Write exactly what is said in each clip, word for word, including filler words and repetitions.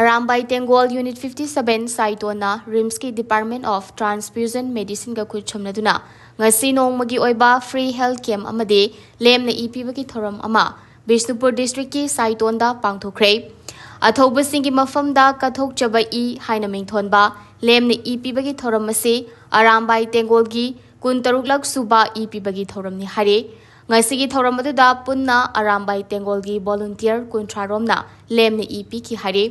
Arambai ꯇꯦꯡꯒꯣꯜ Unit fifty seven ꯁꯥꯏꯇꯣꯟꯅ RIMSꯀꯤ Department of Transfusion Medicineꯒ ꯈꯨꯠꯁꯝꯅꯗꯨꯅ ꯉꯁꯤ ꯅꯣꯡꯃꯒꯤ ꯑꯣꯏꯕ free health camp ꯑꯃꯗꯤ ꯂꯦꯝꯅ ꯏ ꯄꯤꯕꯒꯤ ꯊꯧꯔꯝ ꯑꯃ ꯕꯤꯁꯅꯨꯄꯨꯔ districtꯀꯤ ꯁꯥꯏꯇꯣꯟꯗ ꯄꯥꯡꯊꯣꯛꯈ꯭ꯔꯦ꯫ ꯑꯊꯧꯕꯁꯤꯡꯒꯤ ꯃꯐꯝꯗ ꯀꯠꯊꯣꯛꯆꯕ ꯏ ꯍꯥꯏꯅ ꯃꯤꯡꯊꯣꯟꯕ ꯂꯦꯝꯅ ꯏ ꯄꯤꯕꯒꯤ ꯊꯧꯔꯝ ꯑꯁꯤ ꯑꯔꯥꯝꯕꯥꯏ ꯇꯦꯡꯒꯣꯜꯒꯤ ꯀꯨꯟꯇꯔꯨꯛꯂꯛ ꯁꯨꯕ ꯏ ꯄꯤꯕꯒꯤ ꯊꯧꯔꯝꯅꯤ ꯍꯥꯏꯔꯦ꯫ ꯉꯁꯤꯒꯤ ꯊꯧꯔꯝ ꯑꯗꯨꯗ ꯄꯨꯟꯅ ꯑꯔꯥꯝꯕꯥꯏ ꯇꯦꯡꯒꯣꯜꯒꯤ volunteer ꯀꯨꯟꯊ꯭ꯔꯥ ꯔꯣꯝꯅ ꯂꯦꯝꯅ ꯏ ꯄꯤꯈꯤ ꯍꯥꯏꯔꯤ꯫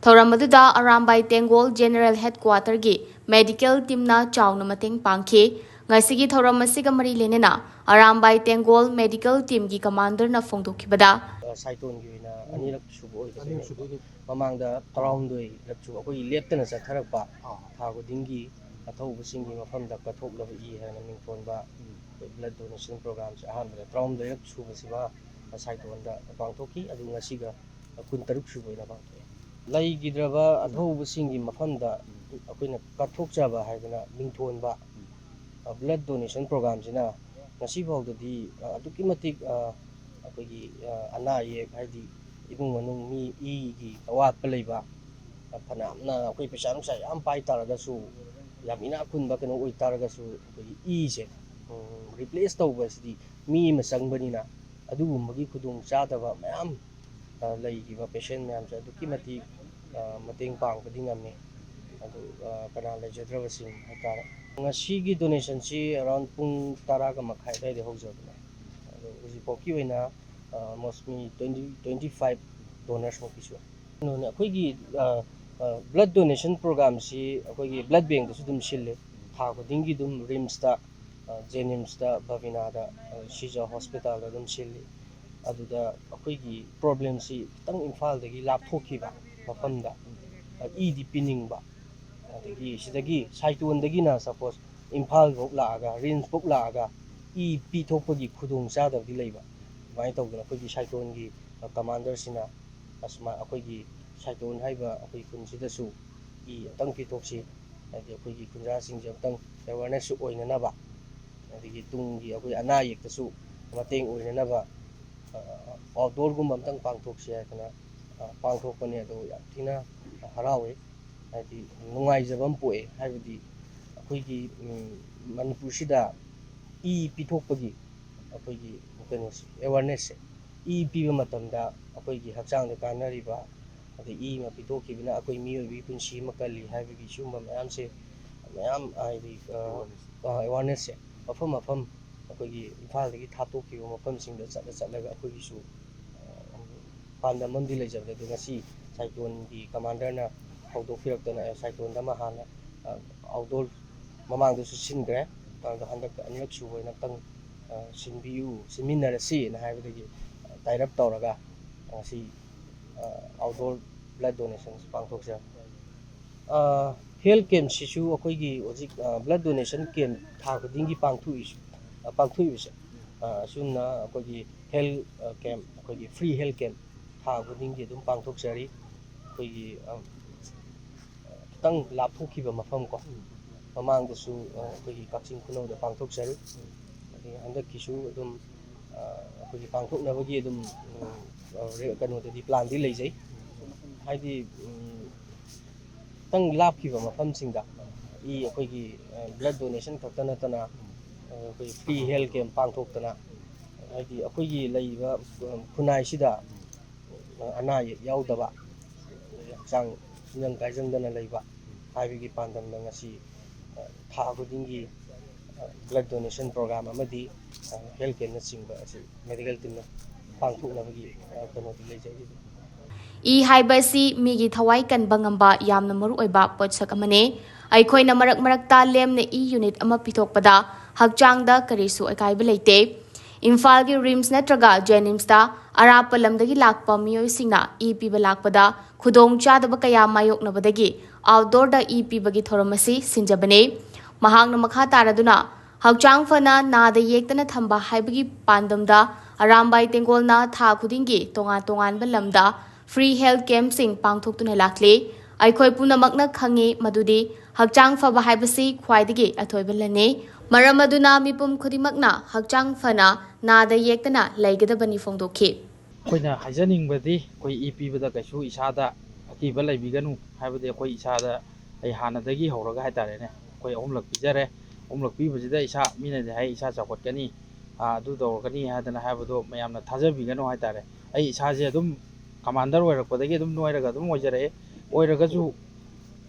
ꯊꯧꯔꯝ ꯑꯗꯨꯗ ꯑꯔꯥꯝꯕꯥꯏ ꯇꯦꯡꯒꯣꯜ General Headquarterꯒꯤ medical teamꯅ ꯆꯥꯎꯅ ꯃꯇꯦꯡ ꯄꯥꯡꯈꯤ꯫ ꯉꯁꯤꯒꯤ ꯊꯧꯔꯝ ꯑꯁꯤꯒ ꯃꯔꯤ ꯂꯩꯅꯅ ꯑꯔꯥꯝꯕꯥꯏ ꯇꯦꯡꯒꯣꯜ medical teamꯒꯤ commanderꯅ ꯐꯣꯡꯗꯣꯛꯈꯤꯕꯗ, ꯁꯥꯏꯇꯣꯟꯒꯤ ꯑꯣꯏꯅ ꯑꯅꯤꯔꯛ ꯁꯨꯕ ꯑꯣꯏꯒꯗꯣꯏꯅꯦ꯫ ꯃꯃꯥꯡꯗ ꯇꯔꯥꯍꯨꯝꯗꯣꯏ ꯂꯛꯁꯨ ꯑꯩꯈꯣꯏꯒꯤ ꯂꯦꯞꯇꯅ ꯆꯠꯊꯔꯛꯄ ꯊꯥ ꯈꯨꯗꯤꯡꯒꯤ ꯑꯊꯧꯕꯁꯤꯡꯒꯤ ꯃꯐꯝꯗ ꯀꯠꯊꯣꯛꯂꯕ ꯏ ꯍꯥꯏꯅ ꯃꯤꯡꯊꯣꯟꯕ blood donation programꯁꯦ ꯑꯍꯥꯟꯕꯗ ꯇꯔꯥꯍꯨꯝꯗꯣꯏꯔꯛ ꯁꯨꯕꯁꯤꯃ ꯁꯥꯏꯇꯣꯟꯗ ꯄꯥꯡꯊꯣꯛꯈꯤ꯫ ꯑꯗꯨ ꯉꯁꯤꯒ ꯀꯨꯟꯇꯔꯨꯛ ꯁꯨꯕ ꯑꯣꯏꯅ ꯄꯥꯡꯊꯣꯛꯑꯦ꯫ ꯂꯩꯈꯤꯗ꯭ꯔꯕ ꯑꯊꯧꯕꯁꯤꯡꯒꯤ ꯃꯐꯝꯗ ꯑꯩꯈꯣꯏꯅ ꯀꯠꯊꯣꯛꯆꯕ ꯍꯥꯏꯗꯅ ꯃꯤꯡꯊꯣꯟꯕ blood donation programꯁꯤꯅ ꯉꯁꯤ ꯐꯥꯎꯗꯗꯤ ꯑꯗꯨꯛꯀꯤ ꯃꯇꯤꯛ ꯑꯩꯈꯣꯏꯒꯤ ꯑꯅꯥ ꯑꯌꯦꯛ ꯍꯥꯏꯗꯤ ꯏꯃꯨꯡ ꯃꯅꯨꯡ ꯃꯤ ꯏꯒꯤ ꯑꯋꯥꯠꯄ ꯂꯩꯕ, ꯐꯅꯌꯥꯝꯅ ꯑꯩꯈꯣꯏ ꯄꯩꯁꯥ ꯅꯨꯡꯁꯥ ꯌꯥꯝ ꯄꯥꯏ ꯇꯥꯔꯒꯁꯨ, ꯌꯥꯝ ꯏꯅꯥꯛ ꯈꯨꯟꯕ ꯀꯩꯅꯣ ꯑꯣꯏ ꯇꯥꯔꯒꯁꯨ ꯑꯩꯈꯣꯏꯒꯤ ꯏꯁꯦ replace ꯇꯧꯕ ꯑꯁꯤꯗꯤ ꯃꯤ ꯑꯃ ꯆꯪꯕꯅꯤꯅ ꯑꯗꯨꯒꯨꯝꯕꯒꯤ ꯈꯨꯗꯣꯡ ꯆꯥꯗꯕ ꯃꯌꯥꯝ ꯂꯩꯈꯤꯕ patient ꯃꯌꯥꯝꯁꯦ ꯑꯗꯨꯛꯀꯤ ꯃꯇꯤꯛ ꯃꯇꯦꯡ ꯄꯥꯡꯕꯗꯤ ꯉꯝꯃꯤ꯫ ꯑꯗꯨ ꯀꯅꯥ ꯂꯩꯖꯗ꯭ꯔꯕꯁꯤꯡ ꯍꯥꯏꯇꯥꯔꯦ꯫ ꯉꯁꯤꯒꯤ donationꯁꯤ around ꯄꯨꯡ ꯇꯔꯥꯒ ꯃꯈꯥꯏ ꯑꯗꯨꯋꯥꯏꯗ ꯍꯧꯖꯕꯅꯦ꯫ ꯑꯗꯣ ꯍꯧꯖꯤꯛꯐꯥꯎꯀꯤ ꯑꯣꯏꯅ almost ꯃꯤ twenty twenty five donors ꯃꯨꯛꯇꯤ ꯁꯨꯔꯦ꯫ ꯀꯩꯅꯣꯅꯦ, ꯑꯩꯈꯣꯏꯒꯤ blood donation programꯁꯤ ꯑꯩꯈꯣꯏꯒꯤ blood bankꯇꯁꯨ ꯑꯗꯨꯝ ꯁꯤꯜꯂꯤ꯫ ꯊꯥ ꯈꯨꯗꯤꯡꯒꯤ ꯑꯗꯨꯝ RIMSꯇ, JNIMSꯇ, ꯕꯕꯤꯅꯥꯗ, ꯁꯤꯖ hospitalꯗ ꯑꯗꯨꯝ ꯁꯤꯜꯂꯤ꯫ ꯑꯗꯨꯗ ꯑꯩꯈꯣꯏꯒꯤ problemꯁꯤ ꯈꯤꯇꯪ ꯏꯝꯐꯥꯜꯗꯒꯤ ꯂꯥꯞꯊꯣꯛꯈꯤꯕ ꯃꯐꯝꯗ ꯏꯗꯤ ꯄꯤꯅꯤꯡꯕ, ꯑꯗꯒꯤ ꯁꯤꯗꯒꯤ ꯁꯥꯏꯇꯣꯟꯗꯒꯤꯅ suppose ꯏꯝꯐꯥꯜꯐꯥꯎ ꯂꯥꯛꯑꯒ, RIMSꯐꯥꯎ ꯂꯥꯛꯑꯒ ꯏ ꯄꯤꯊꯣꯛꯄꯒꯤ ꯈꯨꯗꯣꯡ ꯆꯥꯗꯕꯗꯤ ꯂꯩꯕ꯫ ꯑꯗꯨꯃꯥꯏꯅ ꯇꯧꯗꯅ ꯑꯩꯈꯣꯏꯒꯤ ꯁꯥꯏꯇꯣꯟꯒꯤ commanderꯁꯤꯅ ꯑꯁꯨꯃꯥꯏ ꯑꯩꯈꯣꯏꯒꯤ ꯁꯥꯏꯇꯣꯟ ꯍꯥꯏꯕ ꯑꯩꯈꯣꯏ ꯈꯨꯟꯁꯤꯗꯁꯨ ꯏ ꯑꯝꯇꯪ ꯄꯤꯊꯣꯛꯁꯤ, ꯍꯥꯏꯗꯤ ꯑꯩꯈꯣꯏꯒꯤ ꯈꯨꯟꯖꯥꯁꯤꯡꯁꯦ ꯑꯝꯇꯪ awareness ꯑꯣꯏꯅꯅꯕ, ꯑꯗꯒꯤ ꯇꯨꯡꯒꯤ ꯑꯩꯈꯣꯏ ꯑꯅꯥ ꯑꯌꯦꯛꯇꯁꯨ ꯃꯇꯦꯡ ꯑꯣꯏꯅꯅꯕ outdoorꯒꯨꯝꯕ ꯑꯝꯇꯪ ꯄꯥꯡꯊꯣꯛꯁꯤ ꯍꯥꯏꯗꯅ ꯄꯥꯡꯊꯣꯛꯄꯅꯦ꯫ ꯑꯗꯣ ꯌꯥꯝ ꯊꯤꯅ ꯍꯔꯥꯎꯋꯦ꯫ ꯍꯥꯏꯗꯤ ꯅꯨꯡꯉꯥꯏꯖꯕ ꯑꯃ ꯄꯣꯛꯑꯦ꯫ ꯍꯥꯏꯕꯗꯤ ꯑꯩꯈꯣꯏꯒꯤ ꯎꯝ, ꯃꯅꯤꯄꯨꯔꯁꯤꯗ ꯏ ꯄꯤꯊꯣꯛꯄꯒꯤ ꯑꯩꯈꯣꯏꯒꯤ ꯀꯩꯅꯣꯁꯦ, ꯑꯦꯋꯥꯔꯅꯦꯁꯁꯦ, ꯏ ꯄꯤꯕ ꯃꯇꯝꯗ ꯑꯩꯈꯣꯏꯒꯤ ꯍꯛꯆꯥꯡꯗ ꯀꯥꯟꯅꯔꯤꯕ, ꯑꯗꯩ ꯏ ꯑꯃ ꯄꯤꯊꯣꯛꯈꯤꯕꯅ ꯑꯩꯈꯣꯏ ꯃꯤꯑꯣꯏꯕꯒꯤ ꯄꯨꯟꯁꯤ ꯑꯃ ꯀꯜꯂꯤ ꯍꯥꯏꯕꯒꯤ ꯁꯤꯒꯨꯝꯕ ꯃꯌꯥꯝꯁꯦ ꯃꯌꯥꯝ ꯍꯥꯏꯗꯤ ꯑꯦꯋꯥꯔꯅꯦꯁꯁꯦ ꯃꯐꯝ ꯃꯐꯝ ꯑꯩꯈꯣꯏꯒꯤ ꯏꯝꯐꯥꯜꯗꯒꯤ ꯊꯥꯞꯇꯣꯛꯈꯤꯕ ꯃꯐꯝꯁꯤꯡꯗ ꯆꯠꯂ ꯆꯠꯂꯒ ꯑꯩꯈꯣꯏꯒꯤꯁꯨ ꯄꯥꯟꯗꯝ ꯑꯃꯗꯤ ꯂꯩꯖꯕꯅꯦ꯫ ꯑꯗꯣ ꯉꯁꯤ ꯁꯥꯏꯀ꯭ꯂꯣꯟꯒꯤ ꯀꯃꯥꯟꯗꯔꯅ ꯍꯧꯗꯣꯛꯄꯤꯔꯛꯇꯅ ꯁꯥꯏꯀ꯭ꯂꯣꯟꯗ ꯑꯃ ꯍꯥꯟꯅ ꯑꯥꯎꯠꯗꯣꯔ ꯃꯃꯥꯡꯗꯁꯨ ꯁꯤꯟꯈ꯭ꯔꯦ꯫ ꯑꯗꯣ ꯍꯟꯗꯛꯇ ꯑꯅꯤꯔꯛ ꯁꯨꯕ ꯑꯣꯏꯅ ꯑꯃꯨꯛꯇꯪ ꯁꯤꯟꯕꯤꯌꯨ, ꯁꯤꯟꯃꯤꯟꯅꯔꯁꯤꯅ ꯍꯥꯏꯕꯗꯒꯤ ꯇꯥꯏꯔꯞ ꯇꯧꯔꯒ ꯉꯁꯤ ꯑꯥꯎꯠꯗꯣꯔ ꯕ꯭ꯂꯗ ꯗꯣꯅꯦꯁꯟꯁꯤ ꯄꯥꯡꯊꯣꯛꯆꯕꯅꯤ꯫ ꯍꯦꯜꯊ ꯀꯦꯝꯞꯁꯤꯁꯨ ꯑꯩꯈꯣꯏꯒꯤ ꯍꯧꯖꯤꯛ ꯕ꯭ꯂꯗ ꯗꯣꯅꯦꯁꯟ ꯀꯦꯝꯞ ꯊꯥ ꯈꯨꯗꯤꯡꯒꯤ ꯄꯥꯡꯊꯣꯛꯏꯁꯨ ꯄꯥꯡꯊꯣꯛꯏꯕꯁꯦ ꯑꯁꯨꯝꯅ ꯑꯩꯈꯣꯏꯒꯤ ꯍꯦꯜꯊ ꯀꯦꯝꯞ, ꯑꯩꯈꯣꯏꯒꯤ ꯐ꯭ꯔꯤ ꯍꯦꯜꯊ ꯀꯦꯝꯞ ꯊꯥ ꯈꯨꯗꯤꯡꯒꯤ ꯑꯗꯨꯝ ꯄꯥꯡꯊꯣꯛꯆꯔꯤ꯫ ꯑꯩꯈꯣꯏꯒꯤ ꯈꯤꯇꯪ ꯂꯥꯞꯊꯣꯛꯈꯤꯕ ꯃꯐꯝ ꯀꯣ, ꯃꯃꯥꯡꯗꯁꯨ ꯑꯩꯈꯣꯏꯒꯤ ꯀꯛꯆꯤꯡ ꯈꯨꯅꯧꯗ ꯄꯥꯡꯊꯣꯛꯆꯔꯤ꯫ ꯑꯗꯒꯤ ꯍꯟꯗꯛꯀꯤꯁꯨ ꯑꯗꯨꯝ ꯑꯩꯈꯣꯏꯒꯤ ꯄꯥꯡꯊꯣꯛꯅꯕꯒꯤ ꯑꯗꯨꯝ ꯀꯩꯅꯣꯗꯗꯤ ꯄ꯭ꯂꯥꯟꯗꯤ ꯂꯩꯖꯩ꯫ ꯍꯥꯏꯗꯤ ꯈꯤꯇꯪ ꯂꯥꯞꯈꯤꯕ ꯃꯐꯝꯁꯤꯡꯗ ꯏ ꯑꯩꯈꯣꯏꯒꯤ ꯕ꯭ꯂꯗ ꯗꯣꯅꯦꯁꯟ ꯈꯛꯇ ꯅꯠꯇꯅ ꯑꯩꯈꯣꯏ ꯐ꯭ꯔꯤ ꯍꯦꯜꯊ ꯀꯦꯝꯞ ꯄꯥꯡꯊꯣꯛꯇꯅ, ꯍꯥꯏꯗꯤ ꯑꯩꯈꯣꯏꯒꯤ ꯂꯩꯔꯤꯕ ꯈꯨꯟꯅꯥꯏꯁꯤꯗ ꯑꯅꯥ ꯑꯌꯦꯛ ꯌꯥꯎꯗꯕ, ꯍꯛꯆꯥꯡ ꯅꯤꯡꯖꯪ ꯀꯥꯏꯖꯪꯗꯅ ꯂꯩꯕ ꯍꯥꯏꯕꯒꯤ ꯄꯥꯟꯗꯝꯗ ꯉꯁꯤ ꯊꯥ ꯈꯨꯗꯤꯡꯒꯤ ꯕ꯭ꯂꯗ ꯗꯣꯅꯦꯁꯟ ꯄ꯭ꯔꯣꯒ꯭ꯔꯥꯝ ꯑꯃꯗꯤ ꯍꯦꯜꯊ ꯀꯦꯝꯞꯅꯆꯤꯡꯕ ꯑꯁꯤ ꯃꯦꯗꯤꯀꯦꯜ ꯇꯤꯝꯅ ꯄꯥꯡꯊꯣꯛꯅꯕꯒꯤ ꯀꯩꯅꯣꯗꯤ ꯂꯩꯖꯔꯤ꯫ ꯏ ꯍꯥꯏꯕ ꯑꯁꯤ ꯃꯤꯒꯤ ꯊꯋꯥꯏ ꯀꯟꯕ ꯉꯝꯕ ꯌꯥꯝꯅ ꯃꯔꯨꯑꯣꯏꯕ ꯄꯣꯠꯁꯛ ꯑꯃꯅꯤ꯫ ꯑꯩꯈꯣꯏꯅ ꯃꯔꯛ ꯃꯔꯛꯇ ꯂꯦꯝꯅ ꯏ ꯌꯨꯅꯤꯠ ꯑꯃ ꯄꯤꯊꯣꯛꯄꯗ ꯍꯛꯆꯥꯡꯗ ꯀꯔꯤꯁꯨ ꯑꯀꯥꯏꯕ ꯂꯩꯇꯦ꯫ ꯏꯝꯐꯥꯜꯒꯤ ꯔꯤꯝꯁ ꯅꯠꯇ꯭ꯔꯒ ꯖꯦꯅꯤꯝꯁꯇ ꯑꯔꯥꯞꯄ ꯂꯝꯗꯒꯤ ꯂꯥꯛꯄ ꯃꯤꯑꯣꯏꯁꯤꯡꯅ ꯏ ꯄꯤꯕ ꯂꯥꯛꯄꯗ ꯈꯨꯗꯣꯡꯆꯥꯗꯕ ꯀꯌꯥ ꯃꯥꯌꯣꯛꯅꯕꯗꯒꯤ ꯑꯥꯎꯠꯗꯣꯔꯗ ꯏ ꯄꯤꯕꯒꯤ ꯊꯧꯔꯝ ꯑꯁꯤ ꯁꯤꯟꯖꯕꯅꯤ꯫ ꯃꯍꯥꯛꯅ ꯃꯈꯥ ꯇꯥꯔꯗꯨꯅ ꯍꯛꯆꯥꯡ ꯐꯅ ꯅꯥꯗ ꯌꯦꯛꯇꯅ ꯊꯝꯕ ꯍꯥꯏꯕꯒꯤ ꯄꯥꯟꯗꯝꯗ ꯑꯔꯥꯝꯕꯥꯏ ꯇꯦꯡꯒꯣꯜꯅ ꯊꯥ ꯈꯨꯗꯤꯡꯒꯤ ꯇꯣꯉꯥꯟ ꯇꯣꯉꯥꯟꯕ ꯂꯝꯗ ꯐ꯭ꯔꯤ ꯍꯦꯜꯊ ꯀꯦꯝꯞꯁꯤꯡ ꯄꯥꯡꯊꯣꯛꯇꯨꯅ ꯂꯥꯛꯂꯤ꯫ ꯑꯩꯈꯣꯏ ꯄꯨꯝꯅꯃꯛꯅ ꯈꯪꯉꯤ ꯃꯗꯨꯗꯤ ꯍꯛꯆꯥꯡ ꯐꯕ ꯍꯥꯏꯕꯁꯤ ꯈ꯭ꯋꯥꯏꯗꯒꯤ ꯑꯊꯣꯏꯕ ꯂꯟꯅꯤ꯫ ꯃꯔꯝ ꯑꯗꯨꯅ ꯃꯤꯄꯨꯝ ꯈꯨꯗꯤꯡꯃꯛꯅ ꯍꯛꯆꯥꯡ ꯐꯅ ꯅꯥꯗ ꯌꯦꯛꯇꯅ ꯂꯩꯒꯗꯕꯅꯤ ꯐꯣꯡꯗꯣꯛꯈꯤ꯫ ꯑꯩꯈꯣꯏꯅ ꯍꯥꯏꯖꯅꯤꯡꯕꯗꯤ ꯑꯩꯈꯣꯏ ꯏ ꯄꯤꯕꯗ ꯀꯩꯁꯨ ꯏꯁꯥꯗ ꯑꯀꯤꯕ ꯂꯩꯕꯤꯒꯅꯨ꯫ ꯍꯥꯏꯕꯗꯤ ꯑꯩꯈꯣꯏ ꯏꯁꯥꯗ, ꯑꯩ ꯍꯥꯟꯅꯗꯒꯤ ꯍꯧꯔꯒ ꯍꯥꯏꯇꯥꯔꯦꯅꯦ, ꯑꯩꯈꯣꯏ ꯑꯍꯨꯝꯂꯛ ꯄꯤꯖꯔꯦ꯫ ꯑꯍꯨꯝꯂꯛ ꯄꯤꯕꯁꯤꯗ ꯏꯁꯥ, ꯃꯤꯅꯗꯤ ꯍꯥꯏ ꯏꯁꯥ ꯆꯥꯎꯈꯠꯀꯅꯤ, ꯑꯥ, ꯑꯗꯨ ꯇꯧꯔꯛꯀꯅꯤ ꯍꯥꯏꯗꯅ ꯍꯥꯏꯕꯗꯣ ꯃꯌꯥꯝꯅ ꯊꯥꯖꯕꯤꯒꯅꯨ ꯍꯥꯏꯇꯥꯔꯦ꯫ ꯑꯩ ꯏꯁꯥꯁꯦ ꯑꯗꯨꯝ commander ꯑꯣꯏꯔꯛꯄꯗꯒꯤ ꯑꯗꯨꯝ ꯅꯣꯏꯔꯒ ꯑꯗꯨꯝ ꯑꯣꯏꯖꯔꯛꯑꯦ꯫ ꯑꯣꯏꯔꯒꯁꯨ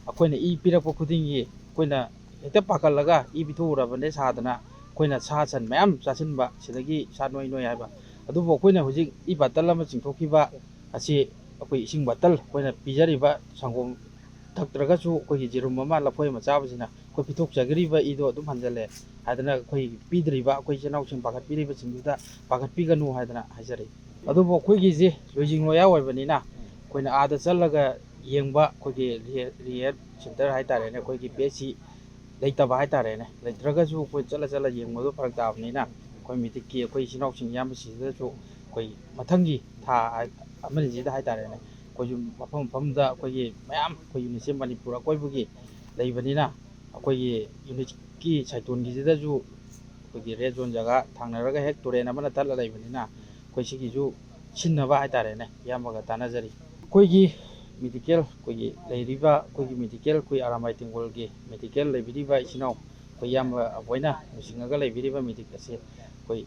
ꯑꯩꯈꯣꯏꯅ ꯏ ꯄꯤꯔꯛꯄ ꯈꯨꯗꯤꯡꯒꯤ ꯑꯩꯈꯣꯏꯅ ꯍꯦꯛꯇ ꯄꯥꯈꯠꯂꯒ ꯏ ꯄꯤꯊꯣꯛꯎꯔꯕꯅꯦ ꯁꯥꯗꯅ ꯑꯩꯈꯣꯏꯅ ꯁꯥ ꯁꯟ ꯃꯌꯥꯝ ꯆꯥꯁꯤꯟꯕ, ꯁꯤꯗꯒꯤ ꯏꯁꯥ ꯅꯣꯏ ꯅꯣꯏ ꯍꯥꯏꯕ꯫ ꯑꯗꯨꯕꯨ ꯑꯩꯈꯣꯏꯅ ꯍꯧꯖꯤꯛ ꯏ bottle ꯑꯃ ꯆꯤꯡꯊꯣꯛꯈꯤꯕ ꯑꯁꯤ ꯑꯩꯈꯣꯏ ꯏꯁꯤꯡ bottle ꯑꯩꯈꯣꯏꯅ ꯄꯤꯖꯔꯤꯕ ꯁꯪꯒꯣꯝ ꯊꯛꯇ꯭ꯔꯒꯁꯨ ꯑꯩꯈꯣꯏꯒꯤ ꯌꯦꯔꯨꯝ ꯑꯃ, ꯂꯐꯣꯏ ꯑꯃ ꯆꯥꯕꯁꯤꯅ ꯑꯩꯈꯣꯏ ꯄꯤꯊꯣꯛꯆꯈ꯭ꯔꯤꯕ ꯏꯗꯣ ꯑꯗꯨꯝ ꯍꯟꯖꯜꯂꯦ ꯍꯥꯏꯗꯅ ꯑꯩꯈꯣꯏ ꯄꯤꯗ꯭ꯔꯤꯕ ꯑꯩꯈꯣꯏ ꯏꯆꯤꯜ ꯏꯅꯥꯎꯁꯤꯡ ꯄꯥꯈꯠꯄꯤꯔꯤꯕꯁꯤꯡꯗꯨꯗ ꯄꯥꯈꯠꯄꯤꯒꯅꯨ ꯍꯥꯏꯗꯅ ꯍꯥꯏꯖꯔꯤ꯫ ꯑꯗꯨꯕꯨ ꯑꯩꯈꯣꯏꯒꯤꯁꯦ ꯂꯣꯏꯖꯤꯡ ꯂꯣꯌꯥ ꯑꯣꯏꯕꯅꯤꯅ ꯑꯩꯈꯣꯏꯅ ꯑꯥꯗ ꯆꯠꯂꯒ ꯌꯦꯡꯕ ꯑꯩꯈꯣꯏꯒꯤ rehab center ꯍꯥꯏꯇꯥꯔꯦꯅꯦ, ꯑꯩꯈꯣꯏꯒꯤ P H C ꯂꯩꯇꯕ ꯍꯥꯏꯇꯥꯔꯦꯅꯦ꯫ ꯂꯩꯇ꯭ꯔꯒꯁꯨ ꯑꯩꯈꯣꯏ ꯆꯠꯂ ꯆꯠꯂ ꯌꯦꯡꯕꯗꯣ ꯐꯔꯛ ꯇꯥꯕꯅꯤꯅ ꯑꯩꯈꯣꯏ ꯃꯤꯇꯤꯛꯀꯤ ꯑꯩꯈꯣꯏ ꯏꯆꯤꯜ ꯏꯅꯥꯎꯁꯤꯡ ꯏꯌꯥꯝꯕꯁꯤꯡꯁꯤꯗꯁꯨ ꯑꯩꯈꯣꯏ ꯃꯊꯪꯒꯤ ꯊꯥ ꯑꯃꯅꯤꯁꯤꯗ ꯍꯥꯏꯇꯥꯔꯦꯅꯦ, ꯑꯩꯈꯣꯏꯁꯨ ꯃꯐꯝ ꯃꯐꯝꯗ ꯑꯩꯈꯣꯏꯒꯤ ꯃꯌꯥꯝ ꯑꯩꯈꯣꯏ unitꯁꯦ ꯃꯅꯤꯄꯨꯔ ꯑꯀꯣꯏꯕꯒꯤ ꯂꯩꯕꯅꯤꯅ ꯑꯩꯈꯣꯏꯒꯤ unitꯀꯤ ꯁꯥꯏꯇꯣꯟꯒꯤꯁꯤꯗꯁꯨ ꯑꯩꯈꯣꯏꯒꯤ red zone ꯖꯒꯥ ꯊꯥꯡꯅꯔꯒ ꯍꯦꯛ ꯇꯨꯔꯦꯟ ꯑꯃꯅ ꯇꯠꯂ ꯂꯩꯕꯅꯤꯅ ꯑꯩꯈꯣꯏ ꯁꯤꯒꯤꯁꯨ ꯁꯤꯟꯅꯕ ꯍꯥꯏꯇꯥꯔꯦꯅꯦ, ꯏꯌꯥꯝꯕꯒ ꯇꯥꯟꯅꯖꯔꯤ꯫ ꯑꯩꯈꯣꯏꯒꯤ medical, ꯑꯩꯈꯣꯏꯒꯤ ꯂꯩꯔꯤꯕ ꯑꯩꯈꯣꯏꯒꯤ medical, ꯑꯩꯈꯣꯏ ꯑꯔꯥꯝꯕꯥꯏ ꯇꯦꯡꯒꯣꯜꯒꯤ medical ꯂꯩꯕꯤꯔꯤꯕ ꯏꯆꯤꯟ ꯏꯅꯥꯎ ꯑꯩꯈꯣꯏ ꯏꯌꯥꯝꯕ ꯑꯕꯣꯏꯅ ꯂꯨꯆꯤꯡꯉꯒ ꯂꯩꯕꯤꯔꯤꯕ medic ꯑꯁꯦ ꯑꯩꯈꯣꯏ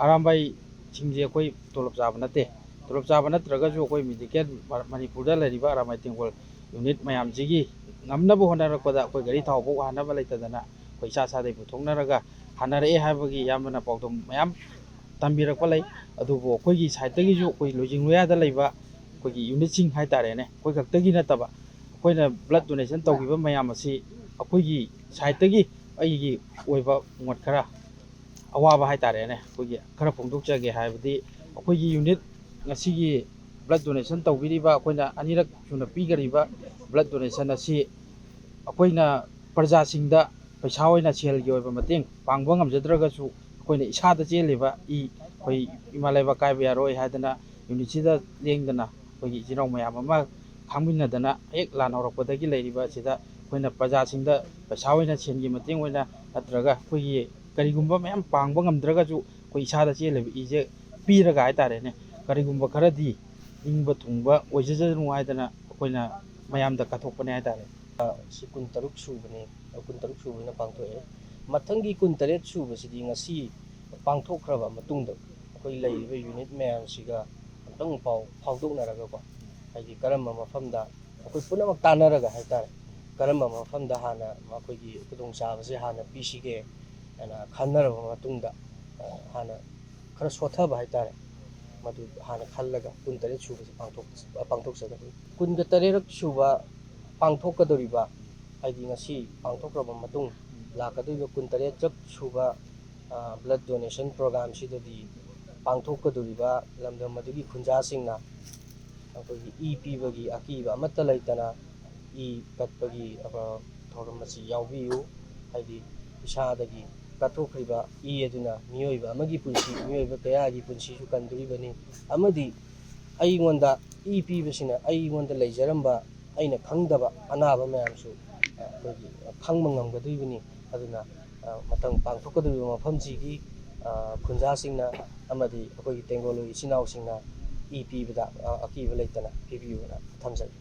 ꯑꯔꯥꯝꯕꯥꯏꯁꯤꯡꯁꯦ ꯑꯩꯈꯣꯏ ꯇꯣꯂꯣꯞ ꯆꯥꯕ ꯅꯠꯇꯦ꯫ ꯇꯣꯂꯣꯞ ꯆꯥꯕ ꯅꯠꯇ꯭ꯔꯒꯁꯨ ꯑꯩꯈꯣꯏ medical ꯃ-, ꯃꯅꯤꯄꯨꯔꯗ ꯂꯩꯔꯤꯕ ꯑꯔꯥꯝꯕꯥꯏ ꯇꯦꯡꯒꯣꯜ unit ꯃꯌꯥꯝꯁꯤꯒꯤ ꯉꯝꯅꯕ ꯍꯣꯠꯅꯔꯛꯄꯗ ꯑꯩꯈꯣꯏ ꯒꯥꯔꯤ ꯊꯥꯎ ꯐꯥꯎ ꯍꯥꯟꯅꯕ ꯂꯩꯇꯗꯅ ꯑꯩꯈꯣꯏ ꯏꯁꯥ ꯏꯁꯥꯗꯒꯤ ꯄꯨꯊꯣꯛꯅꯔꯒ ꯍꯥꯟꯅꯔꯛꯑꯦ ꯍꯥꯏꯕꯒꯤ ꯏꯌꯥꯝꯕꯅ ꯄꯥꯎꯗꯝ ꯃꯌꯥꯝ ꯇꯝꯕꯤꯔꯛꯄ ꯂꯩ꯫ ꯑꯗꯨꯕꯨ ꯑꯩꯈꯣꯏꯒꯤ sideꯇꯒꯤꯁꯨ ꯑꯩꯈꯣꯏ ꯂꯣꯏꯖꯤꯡ ꯂꯣꯌꯥꯗ ꯂꯩꯕ ꯑꯩꯈꯣꯏꯒꯤ unitꯁꯤꯡ ꯍꯥꯏꯇꯥꯔꯦꯅꯦ, ꯑꯩꯈꯣꯏ ꯈꯛꯇꯒꯤ ꯅꯠꯇꯕ, ꯑꯩꯈꯣꯏꯅ blood donation ꯇꯧꯈꯤꯕ ꯃꯌꯥꯝ ꯑꯁꯤ ꯑꯩꯈꯣꯏꯒꯤ sideꯇꯒꯤ ꯑꯩꯒꯤ ꯑꯣꯏꯕ ꯃꯣꯠ ꯈꯔ, ꯑꯋꯥꯕ ꯍꯥꯏꯇꯥꯔꯦꯅꯦ, ꯑꯩꯈꯣꯏꯒꯤ ꯈꯔ ꯐꯣꯡꯗꯣꯛꯆꯒꯦ꯫ ꯍꯥꯏꯕꯗꯤ ꯑꯩꯈꯣꯏꯒꯤ unit ꯉꯁꯤꯒꯤ blood donation ꯇꯧꯕꯤꯔꯤꯕ, ꯑꯩꯈꯣꯏꯅ ꯑꯅꯤꯔꯛ ꯁꯨꯅ ꯄꯤꯈ꯭ꯔꯤꯕ blood donation ꯑꯁꯤ ꯑꯩꯈꯣꯏꯅ ꯄ꯭ꯔꯖꯥꯁꯤꯡꯗ ꯄꯩꯁꯥ ꯑꯣꯏꯅ, ꯁꯦꯜꯒꯤ ꯑꯣꯏꯕ ꯃꯇꯦꯡ ꯄꯥꯡꯕ ꯉꯝꯖꯗ꯭ꯔꯒꯁꯨ, ꯑꯩꯈꯣꯏꯅ ꯏꯁꯥꯗ ꯆꯦꯜꯂꯤꯕ ꯏ, ꯑꯩꯈꯣꯏ ꯏꯃꯥ ꯂꯩꯕꯥꯛ ꯀꯥꯏꯕ ꯌꯥꯔꯣꯏ ꯍꯥꯏꯗꯅ unitꯁꯤꯗ ꯂꯦꯡꯗꯅ ꯑꯩꯈꯣꯏꯒꯤ ꯏꯆꯤꯜ ꯏꯅꯥꯎ ꯃꯌꯥꯝ ꯑꯃ ꯈꯥꯡꯃꯤꯟꯅꯗꯅ ꯍꯦꯛ ꯂꯥꯟ ꯍꯧꯔꯛꯄꯗꯒꯤ ꯂꯩꯔꯤꯕ ꯑꯁꯤꯗ ꯑꯩꯈꯣꯏꯅ ꯄ꯭ꯔꯖꯥꯁꯤꯡꯗ ꯄꯩꯁꯥ ꯑꯣꯏꯅ, ꯁꯦꯜꯒꯤ ꯃꯇꯦꯡ ꯑꯣꯏꯅ ꯅꯠꯇ꯭ꯔꯒ ꯑꯩꯈꯣꯏꯒꯤ ꯀꯔꯤꯒꯨꯝꯕ ꯃꯌꯥꯝ ꯄꯥꯡꯕ ꯉꯝꯗ꯭ꯔꯒꯁꯨ ꯑꯩꯈꯣꯏ ꯏꯁꯥꯗ ꯆꯦꯜꯂꯤꯕ ꯏꯁꯦ ꯄꯤꯔꯒ ꯍꯥꯏꯇꯥꯔꯦꯅꯦ, ꯀꯔꯤꯒꯨꯝꯕ ꯈꯔꯗꯤ ꯅꯤꯡꯕ ꯊꯨꯡꯕ ꯑꯣꯏꯖꯁꯅꯨ ꯍꯥꯏꯗꯅ ꯑꯩꯈꯣꯏꯅ ꯃꯌꯥꯝꯗ ꯀꯠꯊꯣꯛꯄꯅꯦ ꯍꯥꯏꯇꯥꯔꯦ꯫ ꯁꯤ ꯀꯨꯟꯇꯔꯨꯛ ꯁꯨꯕꯅꯤ, ꯀꯨꯟꯇꯔꯨꯛ ꯁꯨꯕꯅ ꯄꯥꯡꯊꯣꯛꯑꯦ꯫ ꯃꯊꯪꯒꯤ ꯀꯨꯟꯇꯔꯦꯠ ꯁꯨꯕꯁꯤꯗꯤ ꯉꯁꯤ ꯄꯥꯡꯊꯣꯛꯈ꯭ꯔꯕ ꯃꯇꯨꯡꯗ ꯑꯩꯈꯣꯏ ꯂꯩꯔꯤꯕ ꯌꯨꯅꯤꯠ ꯃꯌꯥꯝꯁꯤꯒ ꯑꯝꯇꯪ ꯄꯥꯎ ꯐꯥꯎꯗꯣꯛꯅꯔꯒꯀꯣ, ꯍꯥꯏꯗꯤ ꯀꯔꯝꯕ ꯃꯐꯝꯗ ꯑꯩꯈꯣꯏ ꯄꯨꯝꯅꯃꯛ ꯇꯥꯟꯅꯔꯒ ꯍꯥꯏꯇꯥꯔꯦ, ꯀꯔꯝꯕ ꯃꯐꯝꯗ ꯍꯥꯟꯅ ꯃꯈꯣꯏꯒꯤ ꯈꯨꯗꯣꯡꯆꯥꯕꯁꯦ ꯍꯥꯟꯅ ꯄꯤꯁꯤꯒꯦ ꯍꯥꯏꯅ ꯈꯟꯅꯔꯕ ꯃꯇꯨꯡꯗ, ꯑ, ꯍꯥꯟꯅ ꯈꯔ ꯁꯣꯠꯊꯕ ꯍꯥꯏꯇꯥꯔꯦ, ꯃꯗꯨ ꯍꯥꯟꯅ ꯈꯜꯂꯒ ꯀꯨꯟꯇꯔꯦꯠ ꯁꯨꯕꯁꯤ ꯄꯥꯡꯊꯣꯛ-, ꯄꯥꯡꯊꯣꯛꯆꯒꯗꯣꯏꯅꯤ꯫ ꯀꯨꯟꯒ ꯇꯔꯦꯠ ꯁꯨꯕ ꯄꯥꯡꯊꯣꯛꯀꯗꯧꯔꯤꯕ, ꯍꯥꯏꯗꯤ ꯉꯁꯤ ꯄꯥꯡꯊꯣꯛꯈ꯭ꯔꯕ ꯃꯇꯨꯡ ꯂꯥꯛꯀꯗꯧꯔꯤꯕ ꯀꯨꯟꯇꯔꯦꯠ ꯁꯨꯕ, ꯑ, blood donation program ꯁꯤꯗꯗꯤ ꯄꯥꯡꯊꯣꯛꯀꯗꯧꯔꯤꯕ ꯂꯝꯗꯝ ꯑꯗꯨꯒꯤ ꯈꯨꯟꯖꯥꯁꯤꯡꯅ ꯑꯩꯈꯣꯏꯒꯤ ꯏ ꯄꯤꯕꯒꯤ ꯑꯀꯤꯕ ꯑꯃꯠꯇ ꯂꯩꯇꯅ ꯏ ꯀꯠꯄꯒꯤ, ꯑ, ꯊꯧꯔꯝ ꯑꯁꯤ ꯌꯥꯎꯕꯤꯌꯨ꯫ ꯍꯥꯏꯗꯤ ꯏꯁꯥꯗꯒꯤ ꯀꯠꯊꯣꯛꯈ꯭ꯔꯤꯕ ꯏ ꯑꯗꯨꯅ ꯃꯤꯑꯣꯏꯕ ꯑꯃꯒꯤ ꯄꯨꯟꯁꯤ, ꯃꯤꯑꯣꯏꯕ ꯀꯌꯥꯒꯤ ꯄꯨꯟꯁꯤꯁꯨ ꯀꯟꯗꯣꯔꯤꯕꯅꯤ꯫ ꯑꯃꯗꯤ ꯑꯩꯉꯣꯟꯗ ꯏ ꯄꯤꯕꯁꯤꯅ ꯑꯩꯉꯣꯟꯗ ꯂꯩꯖꯔꯝꯕ ꯑꯩꯅ ꯈꯪꯗꯕ ꯑꯅꯥꯕ ꯃꯌꯥꯝꯁꯨ, ꯑ, ꯑꯩꯈꯣꯏꯒꯤ ꯈꯪꯕ ꯉꯝꯒꯗꯣꯔꯤꯕꯅꯤ꯫ ꯑꯗꯨꯅ, ꯑ, ꯃꯊꯪ ꯄꯥꯡꯊꯣꯛꯀꯗꯧꯔꯤꯕ ꯃꯐꯝꯁꯤꯒꯤ, ꯑ, ꯈꯨꯟꯖꯥꯁꯤꯡꯅ ꯑꯃꯗꯤ ꯑꯩꯈꯣꯏꯒꯤ ꯇꯦꯡꯒꯣꯂꯣꯏ ꯏꯆꯤꯟ ꯏꯅꯥꯎꯁꯤꯡꯅ ꯏ ꯄꯤꯕꯗ, ꯑ, ꯑꯀꯤꯕ ꯂꯩꯇꯅ ꯄꯤꯕꯤꯌꯨꯅ ꯊꯝꯖꯒꯦ꯫